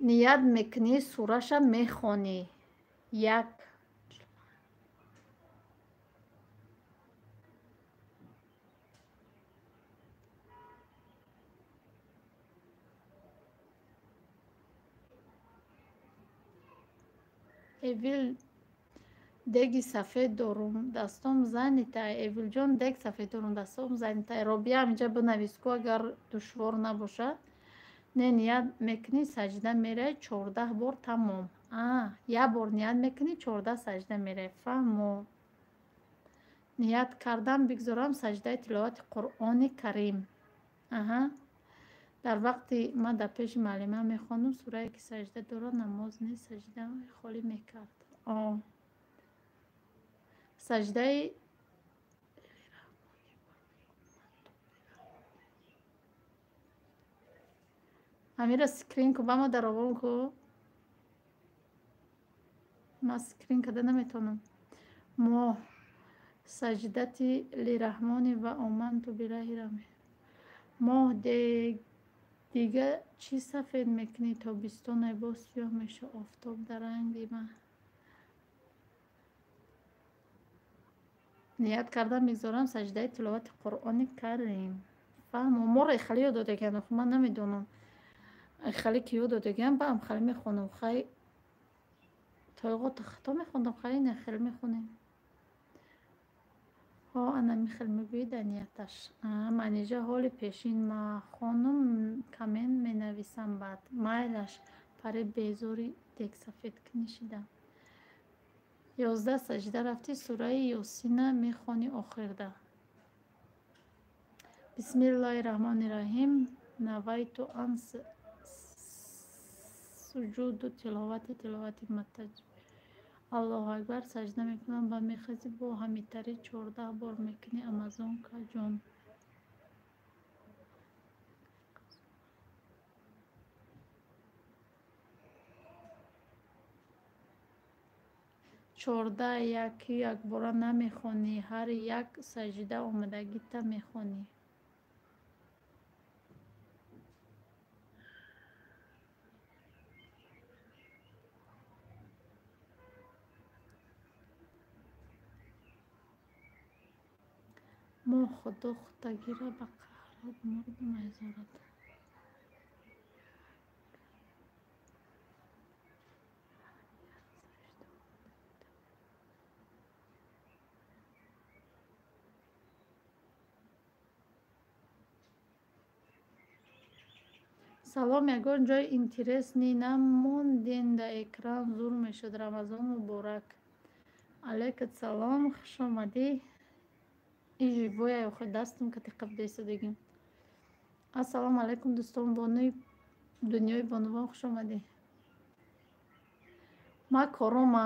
ният мекунӣ, сураша мехонӣ. Як Эвил деги сафед дорум, дастом занитай. Эвилҷон, дег сафед дорум, дастом занитай. Робия ҳаминҷа бинавис ку, агар душвор набошад. Не, ният мекунӣ, саҷда меравӣ 14 бор тамом. Як бор ният мекунӣ, 14 саҷда меравӣ. Фаҳмо. Ният кардам бигзорам саҷдаи тиловати Қуръони Карим. Аҳа. Дар вақти ман дар пеши муаллима мехондам, сурае ки саҷда дорад, намоз нест, саҷда холӣ мекард. Саҷдаи ҳамира скрин ку, ба ма даровон ку. Ман скрин карда наметавонам. Моҳ саҷдати лираҳмони ва оманту биллаҳи рами. Моҳ дига чӣ сафед мекунӣ? Тобистонай боз сиёҳ меша, офтоб дар ранги ман. Ният кардам мегзорам саҷдаи тиловати Қуръони Карим. Фаҳмо, моро ихали ёд додагиан, охи ман намедонам. Ихали ки ёд додагиан, баам хали мехонам. Хай тойғота хато мехондам, хай ина хел мехонем. Ҳо, ана михел мегӯӣ дар нияташ. Манижа ҳоли пешин махонум, коммент менависам баъд. Майлаш, пари безори дегсафед кунӣ шидам. 11 саҷда рафтӣ, сураи Ёсина мехонӣ охирда. Бисмиллаҳи раҳмони раҳим. Навайту ан суҷуду тиловати тиловати матаҷ. Аллоҳу акбар, саҷда мекунам ба мехезӣ, бо ҳамитари 14 бор мекунӣ. Амазонка ҷон. 14 яки якбора намехонӣ, ҳар як саҷда омадагита мехонӣ. Моҳ худо худтагира ба қаҳрат мурдум айзорат. Салом, ягон ҷои интересный намонден, дар экран зур мешуд. Рамазон муборак. Алайкат салом, хуш омадӣ. И живоя охи дастам кати қабда истодагим. Ассалому алайкум, дӯстон, бонуи дунёи бонувон, хуш омадӣ. Ман корома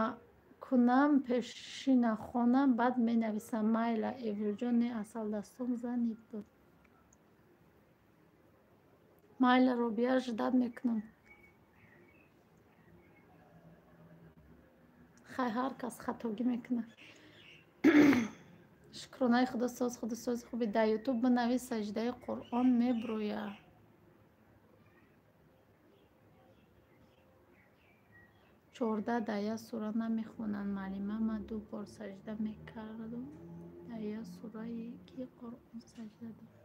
кунам, пешина хонам, баъд менависам. Майла, Эвилҷон, не асал дастом занид буд. Майла, Робия, ждать мекунам. Хай, ҳар кас хатогӣ мекунад. Шукронаи худо соз, худо сози хуби. Дар ютуб бинавис саҷдаи Қуръон мебрӯя. 14 дар як сура намехонанд. Муаллима, ман ду бор саҷда мекардум дар як сурае ки Қуръон саҷда дорад.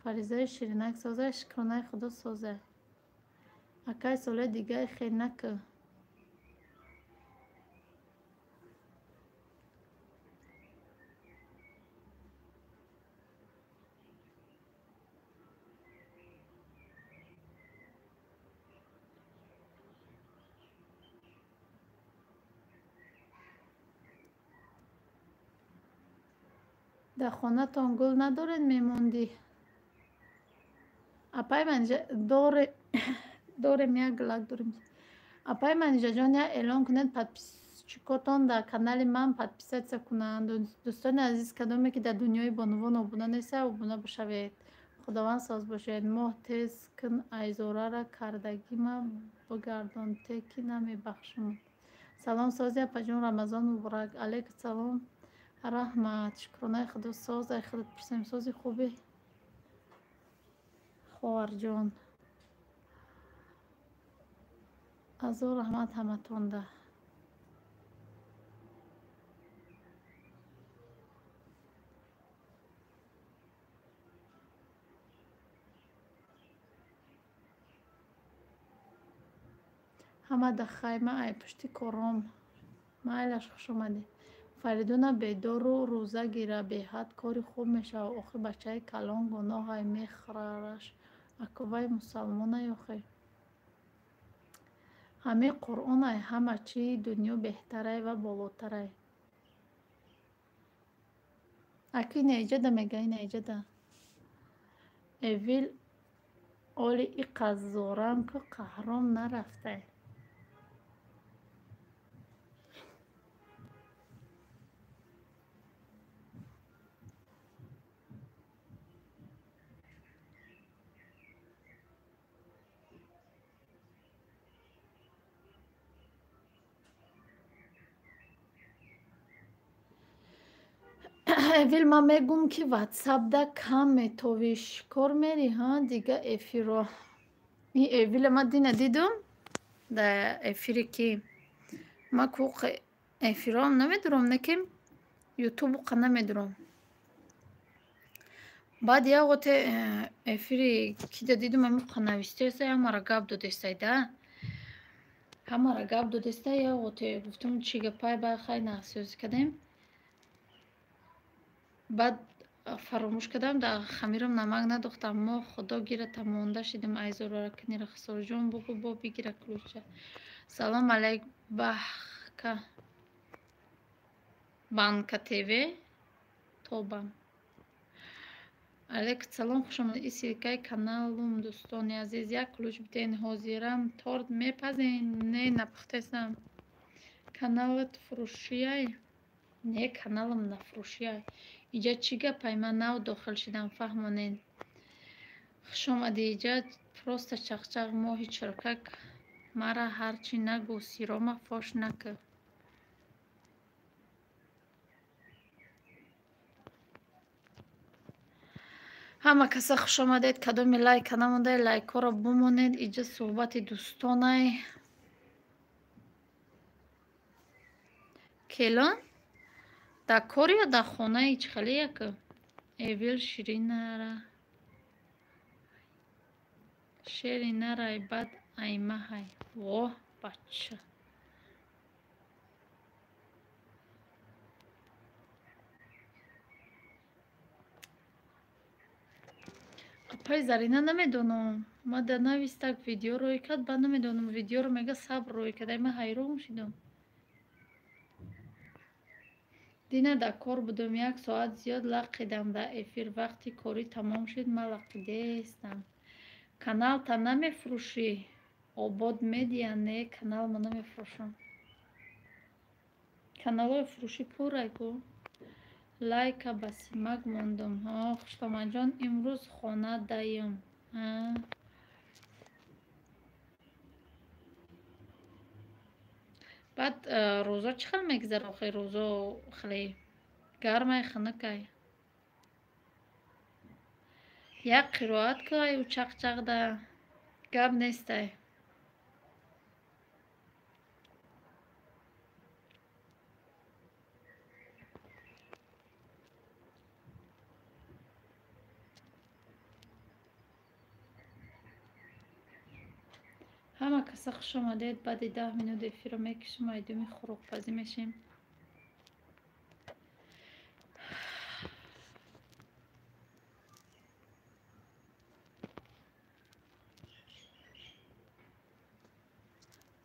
Фаризаи ширинак соза, шукронаи худо соза. Акай соли дигаи хел накӯ. Дар хонатон гул надоред мемондӣ? Апай Манижа дорем, як гулак дорем. Апай Манижаҷон, як эълон кунед, подписчикотон дар канали ман подписаться кунанд. Дӯстони азиз, кадоме ки дар дунёи бонувон обуна нестед, обуна бошавед. Худованд соз бошед. Моҳ тез кун, айзорара кардагима бигардон, те ки намебахшам. Салом сози апаҷон, Рамазон муборак. Алайкум салом, раҳмат. Шукронаи худо соз, ай худат пурсем, сози хуби хоҳарҷон. Азор раҳмат ҳаматонда. Ҳама да хайма ай пушти кором. Майлаш, хуш омадӣ. Фаридуна бедору рӯза гира, беҳад кори хуб мешавад. Охи бачаи калон гуноҳай мехӯрараш. Аковай мусалмонай охи. Ҳамин Қуръон ай ҳама чии дунё беҳтарай ва болотарай. Аки инаиҷада мега, инаиҷада. Эвил Оли иқа зорам ку қаҳром нарафтай. Эвил, ман мегӯм, ки ватсапда кам метовӣ, шикор мери, ҳа, дига эфирро. И Эвила ман дина дидум дар эфире, ки ман ку эфирҳоам намедурам, не ки ютубуқа намедурам. Баъд як оте эфири кида дидум, амиқа навистеса, ҳамаро гап додестай да. Ҳамаро гап додестай, як оте гуфтум, чӣ гапай, баъд хай нақсёзӣ кардем. Баъд фаромӯш кардам, дар хамирам намак надохтам. Мо худо гирата, монда шидем айзоракани Рахсорҷон, бугӯ бо бигира ключа. Салом алайк, баҳка банка ТВ тобам. Алайк салом, хушомадед. И ссылкаи каналум, дӯстони азиз, як ключ биден, ҳозирам торт мепазен. Не, напухтесам. Каналат фурӯшияй? Не, каналам нафурӯшияй. Иҷа чӣ гапай? Ман нав дохил шидам, фаҳмонед. Хушомадӣ, иҷа просто чақчақ, моҳи чиркак, мара ҳарчӣ нагӯ, сирома фош накӯ. Ҳама каса хушомадед. Кадоми лайка намондай, лайкҳоро бумонед. Иҷа суҳбати дӯстонай. Келон дар кор ё дар хонаи чӣ хеле яку? Эвил ширинара шери нарай, бад аймаҳай. Воҳ, бача. Апай Зарина, намедонам. Ма дар навистак видео рӯй кард, баъд намедонам, видеоро мега сабр рӯй кард. Ман ҳайрон шидам. Дина дар кор будум, як соат зиёд лақидам дар эфир. Вақти корӣ тамом шуд, ман лақидестам. Каналта намефурӯшӣ? Обод медиа, не, каналма намефурӯшам. Каналҳои фурӯшӣ пурай ку. Лайка ба симак мондум. Хуштоманҷон, имрӯз хона даем. Баъд рӯзо чӣ хел мегузарад охи? Рӯзо хеле гармай, хунукай? Як қироат ку аю чақчақда гап нестай. Ҳама каса хушомадед. Баъди 10 минут эфирро мекушем, айдуми хӯрокпазӣ мешем.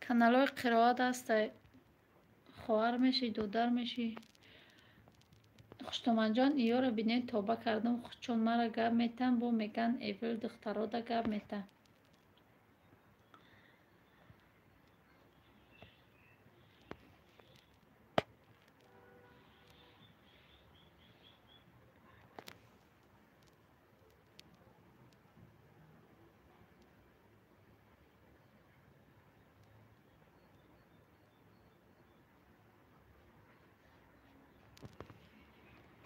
Каналҳои қироат ҳастай. Хоҳар мешӣ, додар мешӣ. Хуштоманҷон, иёро бинед, тоба кардам, чун мара гап метам, бо меган эвил духтарода гап метам.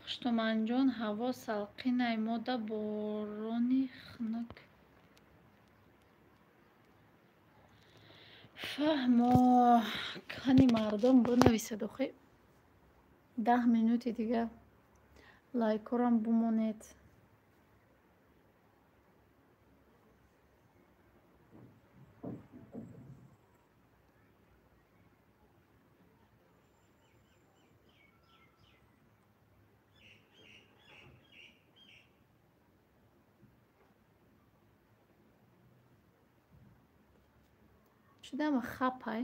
Хуштоманҷон, ҳаво салқинай, мода борони хунук. Фаҳмо, кани мардум бинависад охи. 10 минути дига лайкҳорам бумонед. Шудама хапай.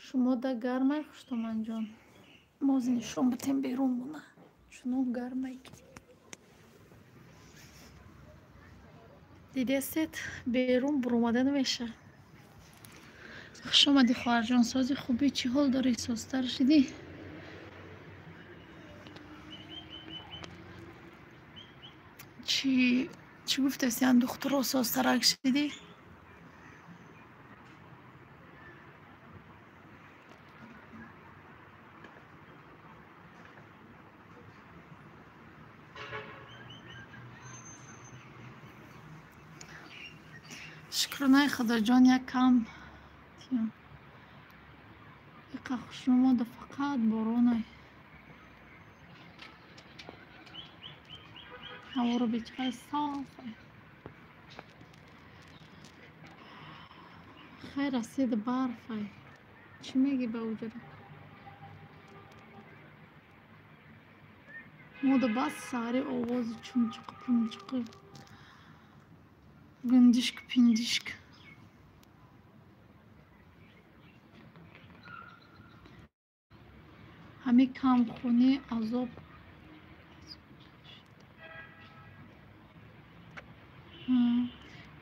Шумо да гармай, Хуштоманҷон? Мози нишон битем берун мона. Чунон гармай ки. Дидестед, берун буромада намеша. Хуш омадӣ, хоҳарҷон, сози хубӣ, чӣ ҳол дорӣ, созтар шидӣ? Чӣ гуфтаси, духтуро созтарак шидӣ? Шукронаи Худоҷон, як кам иқа хушнумода, фақат боронай. Ҳаворо бечақай соф. Хай расида барфай. Чӣ мегӣ ба уҷара? Мода бас саҳари овози чумчуқу пумчуқу гундишк пиндишк. Ҳами камхунӣ азоб.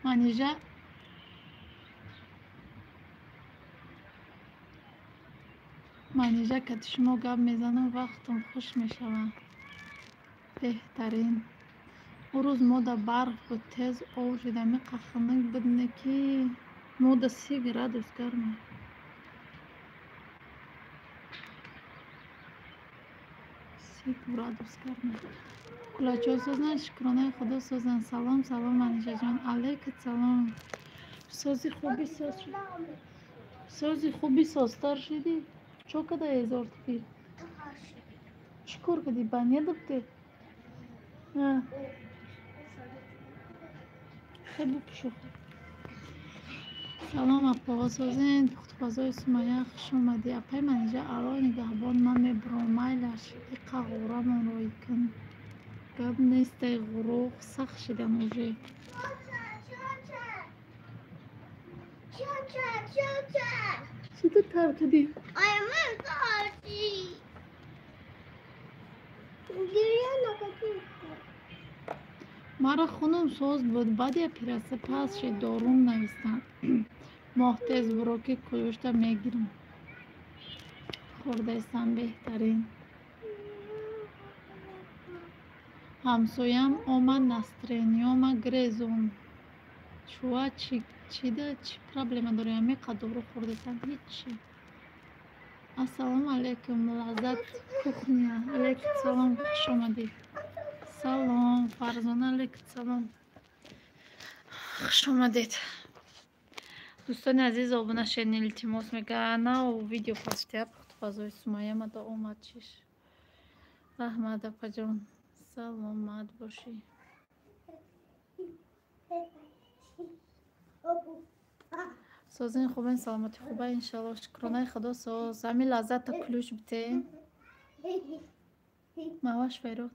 Манижа Манижа, кати шумо гап мезанам, вақтам хуш мешавад. Беҳтарин. Он рӯз мода барф буд, тез ов шид, ҳами қахнак буд, не ки мода 30 градус гарма. 30 градус гарма. Кулачо созанд, шукронаи Худо созанд. Салом, салом, Манижаҷон. Алейкум салом. Сози хуби соз шуд. Сози хуби созтар шидӣ? Чо када эзор типи? Чӣ кор кардӣ? Баня дабте? Хай бупӯшо. Салом, апаҳо, созен, пухтупазои Сумайя, хуш омадӣ. Апаи Манижа, ало нигаҳбон, ман мебуром, майлаш, иқа ғӯрамон рой кун. Гап нестай, ғуруқ сахт шидан уже. Чӣ ту тар кардӣ? Мара хунум соз буд, баъди оператсия паст шид, дорум навистам. Моҳ тез буро, ки куёшта мегирам. Хӯрдаистам, беҳтарин. Ҳамсоям омад, настроениёма грезон. Чуа чида чӣ проблема дорӣ? Ҳамиқа дору хӯрдастам, ҳичи. Ассалому алайкум, Лаззат кухня. Алайкум салом, хуш омадӣ. Салом, Фарзона, алайкум салом. Хуш омадед. Дӯстони азиз, обуна шед, илтимос мега. Нав видео пастия пухтупазои Сумайя мада омад чиш. Раҳмат, апаҷон. Саломат бошӣ. Созин хубен, саломатӣ хуба, иншалло. Шукронаи Худо соз. Ҳамин лаззата ключ бите. Маҳваш файрод.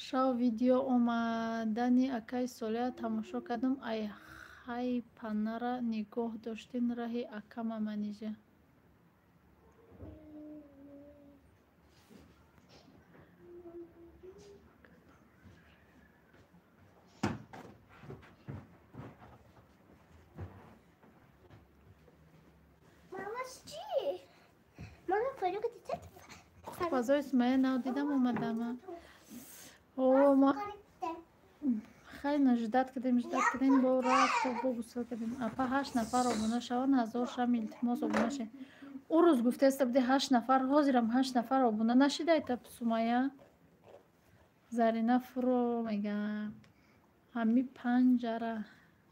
Шав видео омадани акаи Солиҳа тамошо кардам. Ай хай панара нигоҳ доштин раҳи акама Манижа. Пухтупазои Сумайя нав дидам, омадама. О, ма хай ждать кардем, ждать кардем, бо рафт, бо гусел кардем. Апа 8 нафар обуна шаванд, 1000 шам, илтимос обуна шед. Он рӯз гуфтаеста буди 8 нафар, ҳозирам 8 нафар обуна нашидаита Сумайя. Зарина фуро мега. Ҳами панҷара.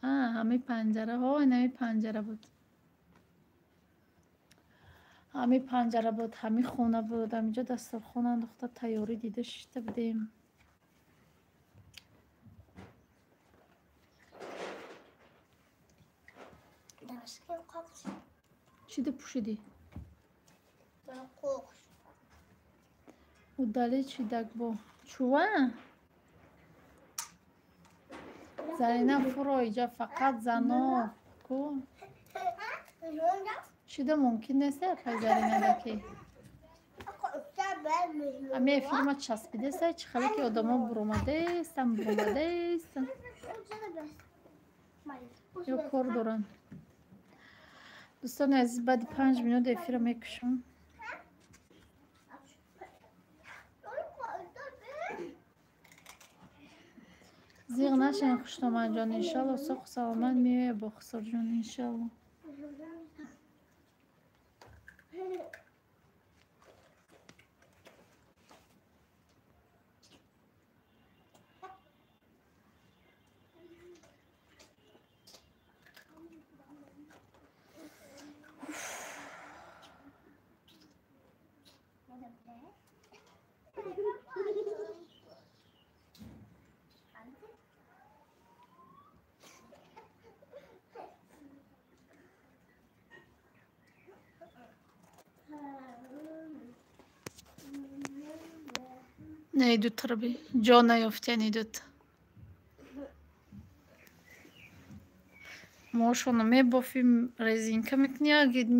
Ҳами панҷара. Ҳо, ин ҳами панҷара буд. Ҳами панҷара буд, ҳами хона буд. Ҳаминҷо дастархон андохта тайёрӣ дида шишта будем. Чӣ ду пӯшидӣ? Удали чидак бо чува? Зарина фуро, иҷа фақат зано ку. Чида мумкин нест, апай Зарина даки? Ами эфирма часпидеста, чӣ хеле ки одамо буромадестан, буромадестан. Ё кор доранд. Дӯстони азиз, баъди 5 минут эфира мекушам. Зиғ нашен, хуштоманҷон, иншалло соҳу саломат меоя бо Хусурҷон, иншалло. Не идут раби. Ҷо наёфтян идут. Мошоно мебофим, резинка мекунӣ,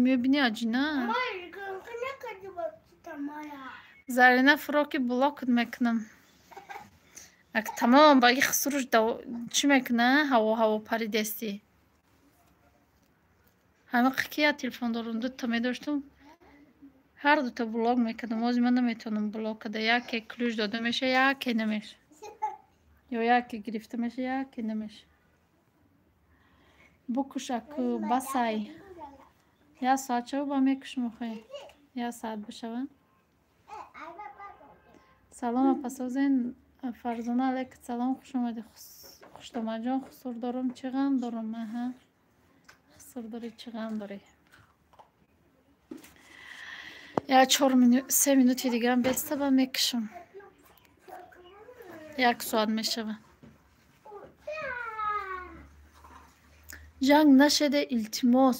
мебинӣ аҷина. Зарина фуроки блокт мекунам. Ак тамом баги хусуруш чӣ мекуна? Ҳаво ҳаво паридестӣ. Ҳама ки я телефон дорум, дута медоштум. Ҳар дута блок мекардам. Ҳозир ман наметавонам блок карда. Яке ключ дода меша, яке намеша. Ё яке гирифта меша, яке намеша. Букуш аку басай. Я соат шава ба мекушам охе. Я соат бишава. Салом апасозен Фарзона алейк салом, хуш омадӣ. Хуштомаҷон, хусур дорум, чӣ ғам дорум? Аҳа. Хусур дорӣ, чӣ ғам дорӣ? Я 4 минут, 3 минути дигарам бестаба мекушам. 1 соат мешава. Ҷанг нашеде, илтимос.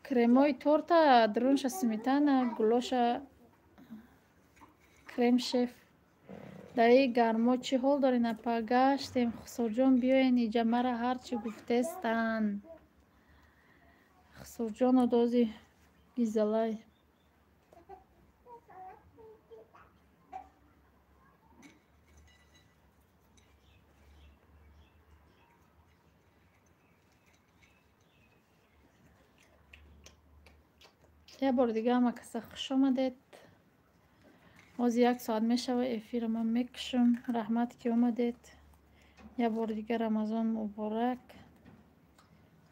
Кремои торта, дарунша сметана, гулоша крем шеф. Дар ин гармо чӣ ҳол дорен апа? Гаштем, Хусурҷон, биёен иҷа, мара ҳарчи гуфтестан. Хусурҷоно дози гизалай. Як бори дига ҳама каса хуш омадед. Ҳозир 1 соат мешава, эфира ман мекушам. Раҳмат ки омадед. Як бори дига Рамазон муборак.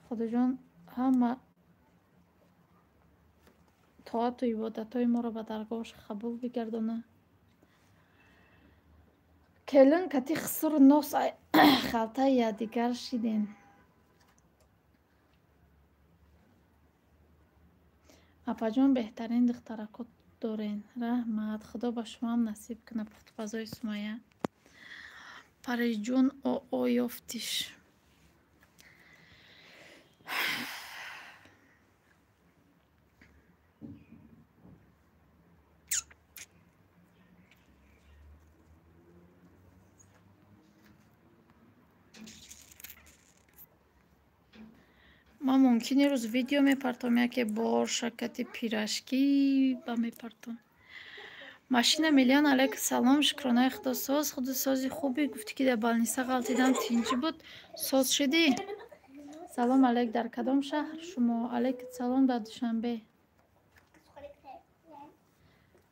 Худоҷон ҳама тоату ибодатҳои моро ба даргоҳаш қабул бигардона. Келин кати хусуру нос халтаи якдигар шидем. Апаҷон, беҳтарин духтарако дорен. Раҳмат, Худо ба шумоам насиб кунад пухтупазои Сумайя. Париҷон оо ёфтиш. Ман мумкин рӯз видео мепартом, яке бор шакати пирашки ба мепартом. Машина миллион алейк салом, шукронаи Худо соз, худу сози хубе гуфтӣ ки дар балниса ғалтидан тинҷӣ буд, соз шидӣ? Салом алейк, дар кадом шаҳр шумо? Алейк салом, дар Душанбе.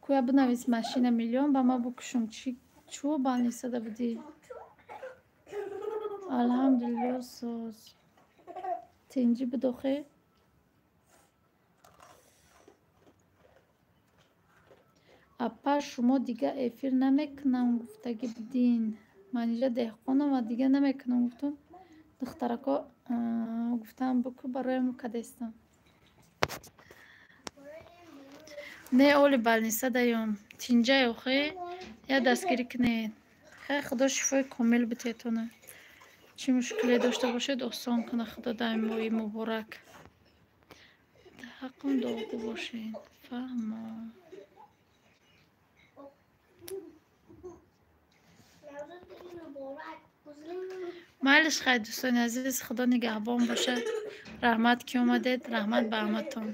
Куя бинавис машина миллион ба ма букушум, чӯ балнисада будӣ? Алҳамдулилло соз. Тинҷӣ бидохе? Апа, шумо дига эфир намекунам гуфтагӣ будин. Манижа Деҳқонова дига намекунам гуфтум. Духтарако гуфтам буку бароям кадестам. Не оли балниса даём. Тинҷай охе? Я дастгирӣ кунед. Хай Худо шифои комил битетона. Чӣ мушкиле дошта бошед, осон кунад Худо дар моҳи муборак. Ҳаққон дуогӯ бошед. Фаҳмо. Майлиш, хай, дӯстони азиз, Худо нигаҳбон бошад. Раҳмат, ки омадед, раҳмат ба ҳаматон.